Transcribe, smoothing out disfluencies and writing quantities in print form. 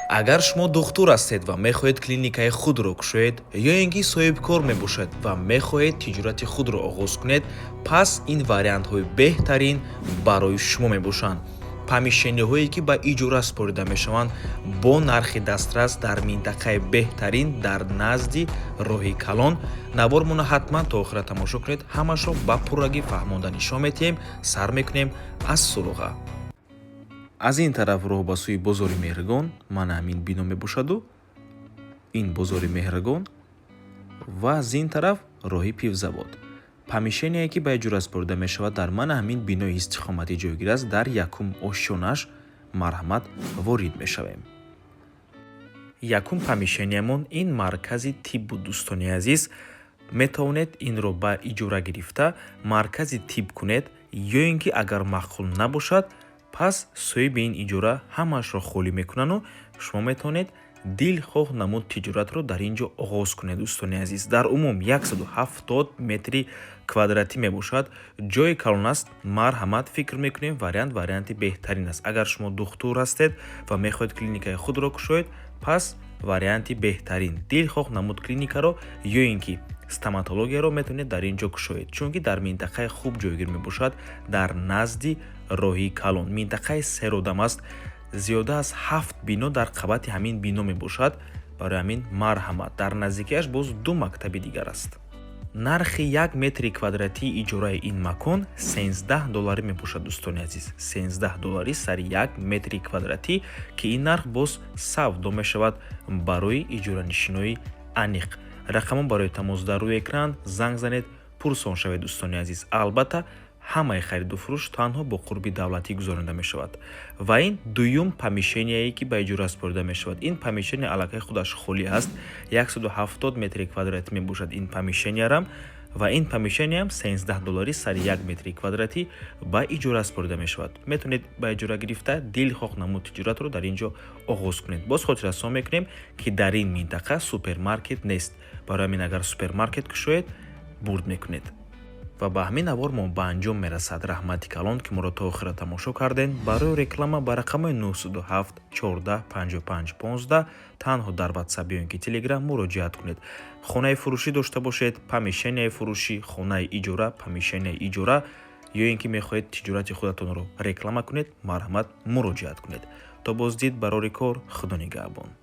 Агар шумо духтур ҳастед ва мехоҳед клиникаи худро кушоед ё ин ки соҳибкор мебошед ва мехоҳед тиҷорати худро оғоз кунед, пас ин вариантҳои беҳтарин барои шумо мебошанд. Помещениҳое, ки ба иҷора супорида мешаванд, бо нархи дастрас, дар минтақаи беҳтарин, дар назди роҳи калон. Навормонро ҳатман то охира тамошо кунед, ҳамашро ба пуррагӣ фаҳмонда нишон медиҳем. Сар мекунем аз суроға. Аз ин тараф роҳ ба сӯи бозори Меҳргон, мана ҳамин бино мебошаду ин бозори Меҳргон, ва аз ин тараф роҳи пивзавод. Помещение, ки ба иҷора супорида мешавад, дар мана ҳамин бинои истиқоматӣ ҷойгир аст, дар якум ошёнаш. Марҳамат, ворид мешавем. Якум помещениямон ин маркази тиб буд. Дӯстони азиз, метавонед инро ба иҷора гирифта, маркази тиб кунед ё ин ки агар маъқул набошад, пас соҳиби ин иҷора ҳамаашро холӣ мекунану шумо метавонед дилхоҳ намуд тиҷоратро дар ин ҷо оғоз кунед. Дӯстони азиз, дар умум 170 метри квадратӣ мебошад, ҷои калон аст. Марҳамат, фикр мекунем, вариант варианти беҳтарин аст. Агар шумо духтур ҳастед ва мехоҳед клиникаи худро кушоед, пас варианти беҳтарин, дилхоҳ намуд клиникаро ё ин ки стоматологияро метавонед дар ин ҷо кушоед, чунки дар минтақаи хуб ҷойгир мебошад, дар назди роҳи калон, минтақаи серодам аст. Зиёда аз ҳафт бино дар қабати ҳамин бино мебошад. Барои ҳамин марҳамат, дар наздикиаш боз ду мактаби дигар аст. Нархи як метри квадратии иҷораи ин макон 13 долларӣ мебошад. Дӯстони азиз, 13 долларӣ сари як метри квадратӣ, ки ин нарх боз савдо мешавад. Барои иҷоранишинои аниқ рақамон барои тамос дар рӯи экран, занг занед, пурсон шавед. Дӯстони азиз, албатта, ҳамаи хариду фурӯш танҳо бо қурби давлатӣ гузаронида мешавад. Ва ин дуюм помещение, ки ба иҷора супорида мешавад. Ин помещение аллакай худаш холӣ аст, 170 метри квадратӣ мебошад ин помещениярам, ва ин помещениям 13 долларӣ сари як метри квадратӣ ба иҷора супорида мешавад. Метавонед ба иҷора гирифта, дилхоҳ намуд тиҷоратро дар ин ҷо оғоз кунед. Боз хотиррасон мекунем, ки дар ин минтақа супермаркет нест. Барои ҳамин агар супермаркет кушоед, бурд мекунед. Ва ба ҳамин навор мо ба анҷом мерасад. Раҳмати калон, ки моро то охира тамошо кардем. Барои реклама ба рақамҳои 907 14 55 15 танҳо дар Ватсап ё ин ки Телеграм муроҷиат кунед. Хонаи фурӯшӣ дошта бошед, помещенияи фурӯшӣ, хонаи иҷора, помещенияи иҷора ё ин ки мехоҳед тиҷорати худатонро реклама кунед, марҳамат, муроҷиат кунед. То боздид, барори кор, Худо нигаҳбон.